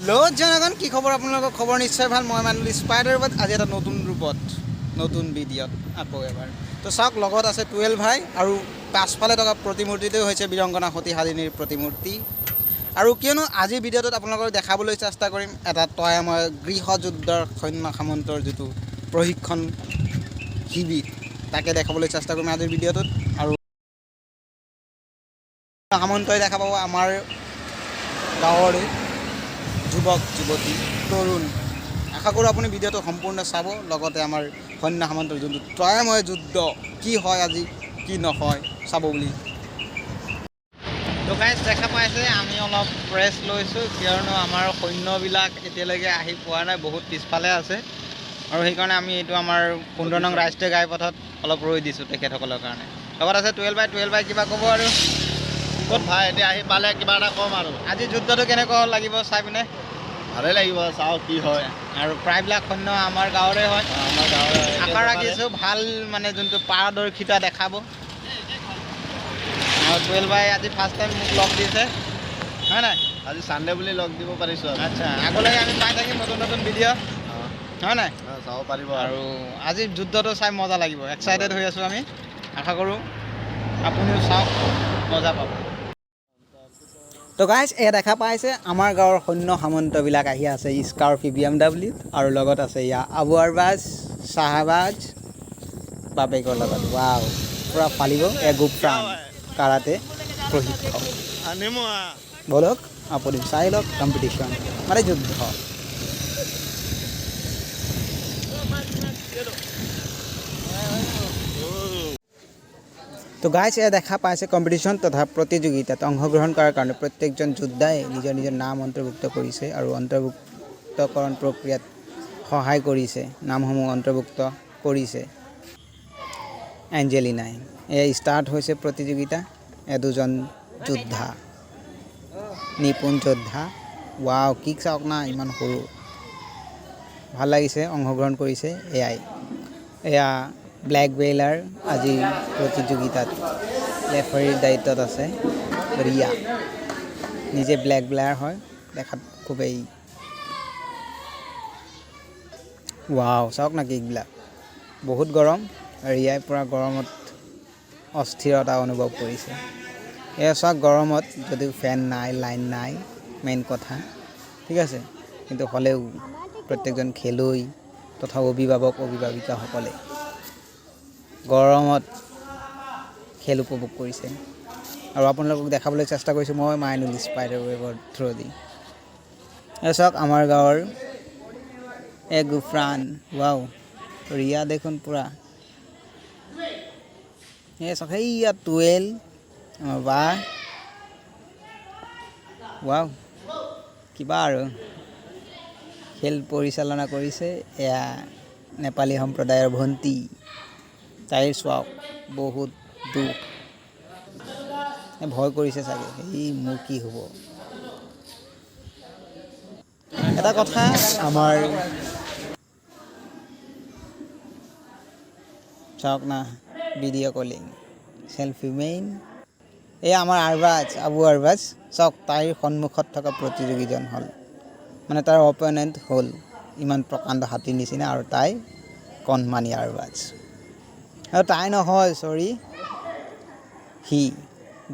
Hello' জনগণ, কি খবৰ আপোনালোকৰ? খবৰ নিশ্চয় ভাল। মই মাইনুল স্পাইডাৰ ৱেবত আজি এটা নতুন ৰূপত, নতুন ভিডিঅ'ত আকৌ এবাৰ। তো চাওক, লগত আছে টুৱেল ভাই আৰু পাছফালে থকা প্ৰতিমূৰ্তিটো হৈছে বীৰংগনা সতী সাধিনীৰ প্ৰতিমূৰ্তি। আৰু কিয়নো আজিৰ ভিডিঅ'টোত আপোনালোকক দেখাবলৈ চেষ্টা কৰিম এটা তয়াময় গৃহযুদ্ধৰ সৈন্য সামন্তৰ যিটো প্ৰশিক্ষণ শিবিৰ, তাকে দেখাবলৈ চেষ্টা কৰিম আজিৰ ভিডিঅ'টোত। আৰু সামন্তই দেখা পাব আমাৰ গাঁৱৰে যুৱক যুৱতী, তৰুণ। আশা কৰোঁ আপুনি ভিডিঅ'টো সম্পূৰ্ণ চাব, লগতে আমাৰ সৈন্য সামন্তৰ যোনটো ত্ৰয়ময় যুদ্ধ কি হয় আজি, কি নহয় চাব বুলি। তো গাইজ, দেখা পাইছে, আমি অলপ ৰেষ্ট লৈছোঁ, কিয়নো আমাৰ সৈন্যবিলাক এতিয়ালৈকে আহি পোৱা নাই, বহুত পিছফালে আছে। আৰু সেইকাৰণে আমি এইটো আমাৰ 15 নং ৰাষ্ট্ৰীয় ঘাইপথত অলপ ৰৈ দিছোঁ তেখেতসকলৰ কাৰণে। লগত আছে টুৱেল বাই। টুৱেল বাই, কিবা ক'ব আৰু? ক'ত ভাই, এতিয়া আহি পালে কিবা এটা ক'ম আৰু। আজি যুদ্ধটো কেনেকুৱা লাগিব চাই পিনে? ভালেই লাগিব, চাওঁ কি হয়। আৰু প্ৰায়বিলাক সৈন্য আমাৰ গাঁৱৰে হয়। আমাৰ গাঁৱৰে। আশা ৰাখিছোঁ ভাল, মানে যোনটো পাৰদৰ্শিতা দেখাব। আৰু টুৱেল ভাই আজি ফাৰ্ষ্ট টাইম মোক লগ দিছে, হয় নাই? আজি চানডে বুলি লগ দিব পাৰিছোঁ আৰু। আচ্ছা, আগলৈ আমি পাই থাকিম নতুন নতুন ভিডিঅ', হয় নাই? অ, চাব পাৰিব। আৰু আজি যুদ্ধটো চাই মজা লাগিব, এক্সাইটেড হৈ আছোঁ আমি। আশা কৰোঁ আপুনিও চাওক, মজা পাব। তো গাইজ, এয়া দেখা পাইছে, আমাৰ গাঁৱৰ সৈন্য সামন্তবিলাক আহি আছে স্কৰপিঅ', BMW-ত। আৰু লগত আছে এয়া আবু আৰবাজ, শ্বাহবাজ বাপেকৰ লগত। ৱাও, পূৰা ফালিব। এয়া গুপ্ৰাণ কাৰাতে প্ৰশিক্ষক। ব'লক, আপুনি চাই লওক কম্পিটিশ্যন, মানে যুদ্ধ। তো গাইজ, এয়া দেখা পাইছে, কম্পিটিশ্যন তথা প্ৰতিযোগিতাত অংশগ্ৰহণ কৰাৰ কাৰণে প্ৰত্যেকজন যোদ্ধাই নিজৰ নিজৰ নাম অন্তৰ্ভুক্ত কৰিছে আৰু অন্তৰ্ভুক্তকৰণ প্ৰক্ৰিয়াত সহায় কৰিছে, নামসমূহ অন্তৰ্ভুক্ত কৰিছে এঞ্জেলিনাই। এয়া ষ্টাৰ্ট হৈছে প্ৰতিযোগিতা। এ দুজন যোদ্ধা, নিপুণ যোদ্ধা। ৱাও, কিক চাওক না, ইমান সৰু, ভাল লাগিছে, অংশগ্ৰহণ কৰিছে। এয়াই এয়া ব্লেক বেইলাৰ। আজিৰ প্ৰতিযোগিতাত ৰেফাৰীৰ দায়িত্বত আছে ৰিয়া, নিজে ব্লেক বেলাৰ হয়, দেখাত খুবেই ৱাও। চাওক না কিকবিলাক। বহুত গৰম, ৰিয়াই পূৰা গৰমত অস্থিৰতা অনুভৱ কৰিছে। এয়া চাওক, গৰমত যদিও ফেন নাই, লাইন নাই, মেইন কথা, ঠিক আছে, কিন্তু হ'লেও প্ৰত্যেকজন খেলুৱৈ তথা অভিভাৱক অভিভাৱিকাসকলে গৰমত খেল উপভোগ কৰিছে। আৰু আপোনালোকক দেখাবলৈ চেষ্টা কৰিছোঁ মই মাইনুল স্পাইডাৰ ৱেবৰ থ্ৰুদি। এয়া চাওক, আমাৰ গাঁৱৰ এ গুফ্ৰান। ৱাও, ৰিয়া দেখোন পূৰা। এই চাওক, সেইয়া টুৱেল, আমাৰ বা। ৱাও, কিবা আৰু খেল পৰিচালনা কৰিছে। এয়া নেপালী সম্প্ৰদায়ৰ ভণ্টি, তাইৰ চাওক বহুত দুখ, ভয় কৰিছে চাগে, এই মোৰ কি হ'ব। এটা কথা আমাৰ চাওক না, ভিডিঅ' কলিং, চেলফি মেইন। এই আমাৰ আৰবাজ, আবু আৰবাজ। চাওক, তাইৰ সন্মুখত থকা প্ৰতিযোগীজন হ'ল, মানে তাৰ অপনেণ্ট হ'ল ইমান প্ৰকাণ্ড হাতীৰ নিচিনা, আৰু তাই কণমানি আৰবাজ। আৰু তাই নহয়, চৰি, সি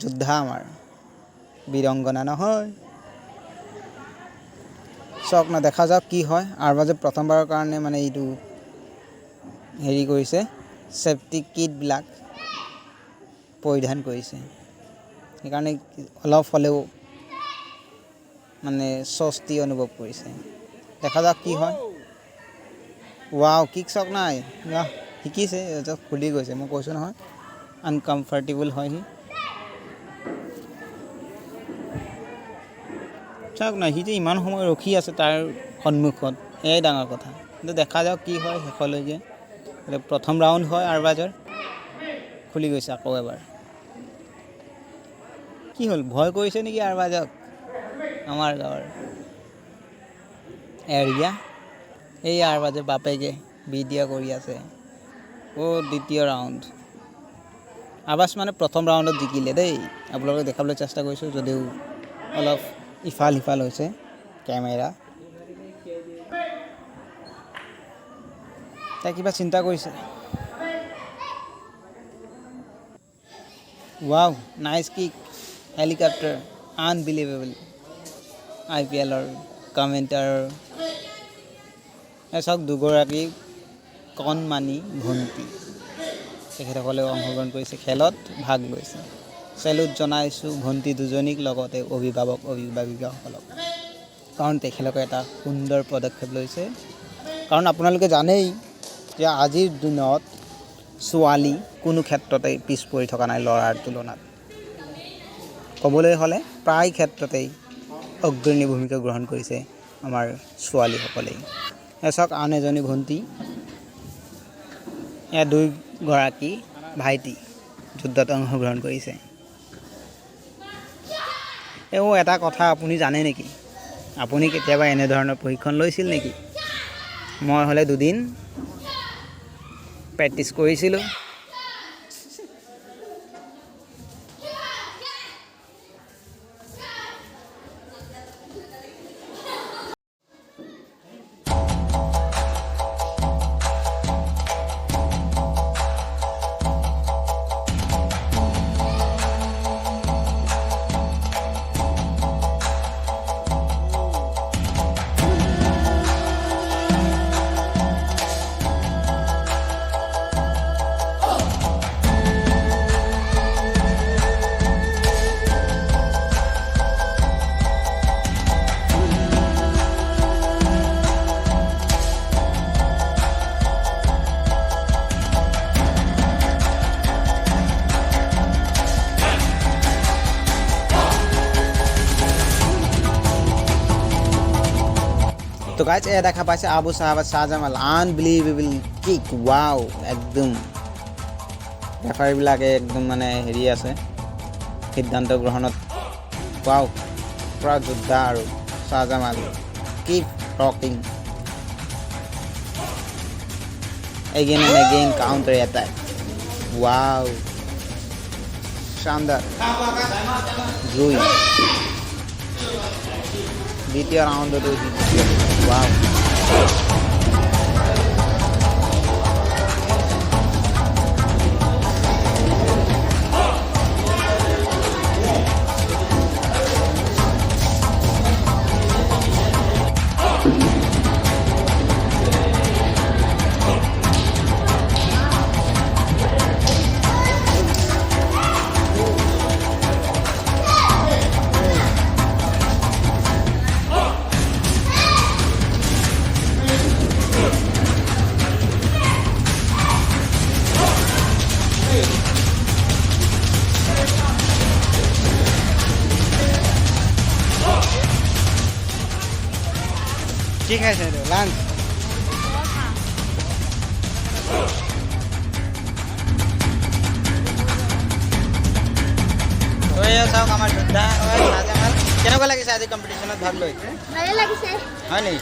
যোদ্ধা আমাৰ, বীৰংগনা নহয়। চাওক না, দেখা যাওক কি হয়। আৰবাজে প্ৰথমবাৰৰ কাৰণে মানে এইটো হেৰি কৰিছে, ছেফটি কিটবিলাক পৰিধান কৰিছে, সেইকাৰণে অলপ হ'লেও মানে স্বস্তি অনুভৱ কৰিছে। দেখা যাওক কি হয়। ৱাও, কিক চাওক নাই, শিকিছে, খুলি গৈছে। মই কৈছোঁ নহয়, আনকমফৰ্টেবল হয় সি। চাওক না, সি যে ইমান সময় ৰখি আছে তাৰ সন্মুখত, এয়াই ডাঙৰ কথা। কিন্তু দেখা যাওক কি হয় শেষলৈকে। এতিয়া প্ৰথম ৰাউণ্ড হয় আৰবাজৰ। খুলি গৈছে আকৌ এবাৰ। কি হ'ল, ভয় কৰিছে নেকি আৰবাজক? আমাৰ গাঁৱৰ এৰিয়া। এই আৰবাজে বাপেকে ভিডিঅ' কৰি আছে। অ', দ্বিতীয় ৰাউণ্ড। আৰবাজ মানে প্ৰথম ৰাউণ্ডত জিকিলে দেই। আপোনালোকক দেখাবলৈ চেষ্টা কৰিছোঁ, যদিও অলপ ইফাল সিফাল হৈছে। কেমেৰা। তাই কিবা চিন্তা কৰিছে। Wow, nice kick, helicopter, unbelievable. আই পি এলৰ কমেণ্টাৰ। চাওক, দুগৰাকী কণমানি ভণ্টি, তেখেতসকলেও অংশগ্ৰহণ কৰিছে, খেলত ভাগ লৈছে। চেলুট জনাইছোঁ ভণ্টি দুজনীক, লগতে অভিভাৱক অভিভাৱিকাসকলক, কাৰণ তেখেতলোকে এটা সুন্দৰ পদক্ষেপ লৈছে। কাৰণ আপোনালোকে জানেই যে আজিৰ দিনত ছোৱালী কোনো ক্ষেত্ৰতেই পিছ পৰি থকা নাই ল'ৰাৰ তুলনাত। ক'বলৈ হ'লে প্ৰায় ক্ষেত্ৰতেই অগ্ৰণী ভূমিকা গ্ৰহণ কৰিছে আমাৰ ছোৱালীসকলেই। এয়া চাওক, আন এজনী ভণ্টি। এয়া দুইগৰাকী ভাইটি যুদ্ধত অংশগ্ৰহণ কৰিছে। এও এটা কথা আপুনি জানে নেকি? আপুনি কেতিয়াবা এনেধৰণৰ প্ৰশিক্ষণ লৈছিল নেকি? মই হ'লে দুদিন প্ৰেক্টিছ কৰিছিলোঁ। তো গাইজ, এয়া দেখা পাইছে আবু চাহাব শ্বাহজামাল, আনবিলিভেবল কিক, ৱাও। একদম ৰেফাৰীবিলাকে একদম মানে হেৰি আছে সিদ্ধান্ত গ্ৰহণত। ৱাও, পূৰা যোদ্ধা আৰু Shahjamal. Keep rocking, again and again counter attack. Wow, শানদাৰ জুই। দ্বিতীয় ৰাউণ্ডতো। ৱাও। কি খাইছে এইটো লাঞ্চ? তো এয়া চাওক, আমাৰ যোদ্ধা হয় শ্বাহজামাল। কেনেকুৱা লাগিছে আজি কম্পিটিশ্যনত ভাগ লৈ? ভালে লাগিছে। হয় নেকি?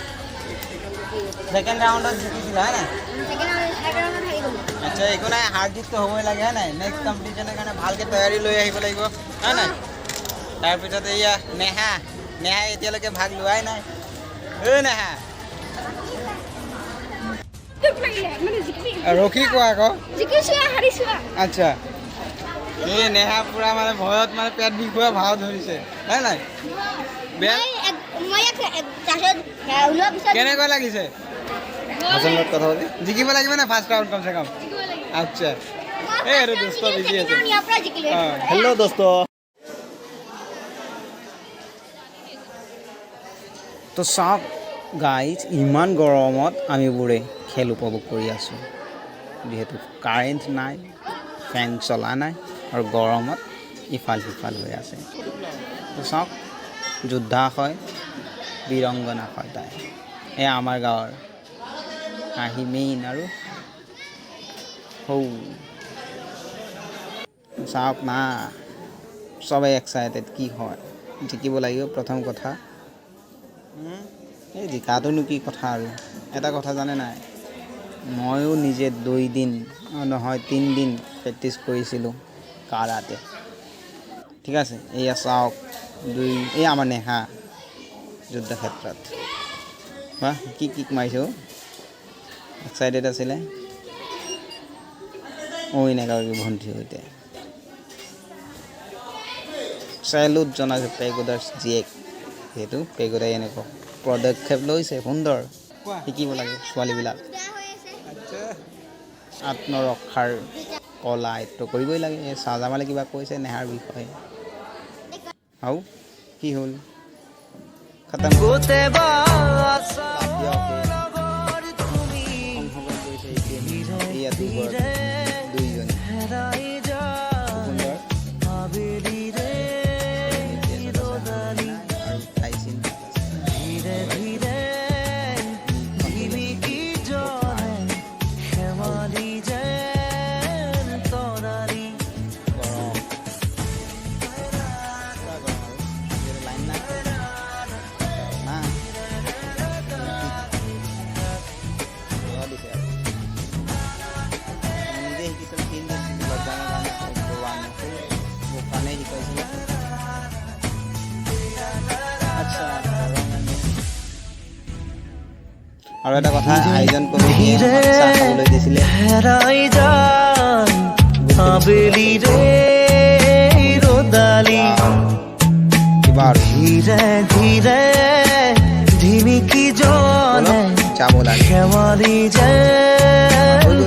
ছেকেণ্ড ৰাউণ্ডত জিকিছিলা, হয় নাই? ছেকেণ্ড থাৰ্ড ৰাউণ্ডত হাৰি গ'লো। আচ্ছা, একো নাই, হাৰ জিতটো হ'বই লাগে, হয় নাই? নেক্সট কম্পিটিশ্যনৰ কাৰণে ভালকৈ তৈয়াৰী লৈ আহিব লাগিব, হয় নাই? তাৰপিছত এইয়া নেহা। নেহাই এতিয়ালৈকে ভাগ লোৱাই নাই। ঐ নেহা। দুখ লাগিলে মানে জিকি ৰখি কোৱা আকৌ। জিকিছো, হাৰিছো। আচ্ছা, এই নেহা পুৰা মানে ভয়ত মানে পেট বিষোৱা ভাও ধৰিছে, হয় নাই? বেয়া মই তাৰপিছত ওলোৱাৰ পিছত কেনেকুৱা লাগিছে? হাসানৰ লগত কথা পাতি। জিকিব লাগিব নে ফাৰ্ষ্ট ৰাউণ্ড কমচে কম? জিকিব লাগিব। আচ্ছা, এই আৰু দোস্ত বিজি আছে। ইয়াৰ পৰা জিকিলো। অঁ। হেল্ল' দোস্ত। তো চাওক গাইজ, ইমান গৰমত আমিবোৰে খেল উপভোগ কৰি আছোঁ। যিহেতু কাৰেণ্ট নাই, ফেন চলা নাই আৰু গৰমত ইফাল সিফাল হৈ আছে। তো চাওক, যোদ্ধা হয়, বীৰংগনা হয় তাই। এয়া আমাৰ গাঁৱৰ হাঁহি মেইন আৰু হৌ। চাওক না, চবেই এক্সাইটেড, কি হয়। জিকিব লাগিব প্ৰথম কথা। এই জিকাটোনো কি কথা আৰু। এটা কথা জানে নাই? ময়ো নিজে 2 দিন, নহয়, 3 দিন প্ৰেক্টিছ কৰিছিলোঁ কাৰাটে, ঠিক আছে? এইয়া চাওক দুই, এই আমাৰ নেহা। যুদ্ধ ক্ষেত্ৰত। বাহ, কি কিক মাৰিছে অ'! এক্সাইটেড আছিলে অইন এগৰাকী ভণ্টিৰ সৈতে। চেলুট জনাইছোঁ পেগুদাৰ জীয়েক, যিহেতু পেগুদাই এনেকুৱা পদক্ষেপ লৈছে। সুন্দৰ, শিকিব লাগে ছোৱালীবিলাক। বেয়া হৈ আছে। আত্মৰক্ষাৰ কলা আয়ত্ব কৰিবই লাগে। এই চাহজামালে কিবা কৈছে নেহাৰ বিষয়ে। আৰু কি হ'ল? খতম। বাদ দিয়ক। অংশগ্ৰহণ কৰিছে এইয়া দুগৰাকী, দুইজনী খুব সুন্দৰ আৰু টাইচিন গৰম, পুৰা গৰম আৰু যিহেতু লাইন নাই না দিছে। আৰু মই নিজে শিকিছিলোঁ 3 দিন লকডাউনৰ কাৰণে গোৱা নাছিল, গোপানে শিকাইছিলে। আচ্ছা, গৰম এনে। আৰু এটা কথা, আয়োজন কমিটিয়ে আমাক চাহ খাবলৈ দিছিলে। হেৰাই যায় আবেলিৰে ৰ'দালি। কিবা আৰু ধীৰে ধীৰে ধিমিকি জ্বলে যাব লাগে। শেৱালি যেন।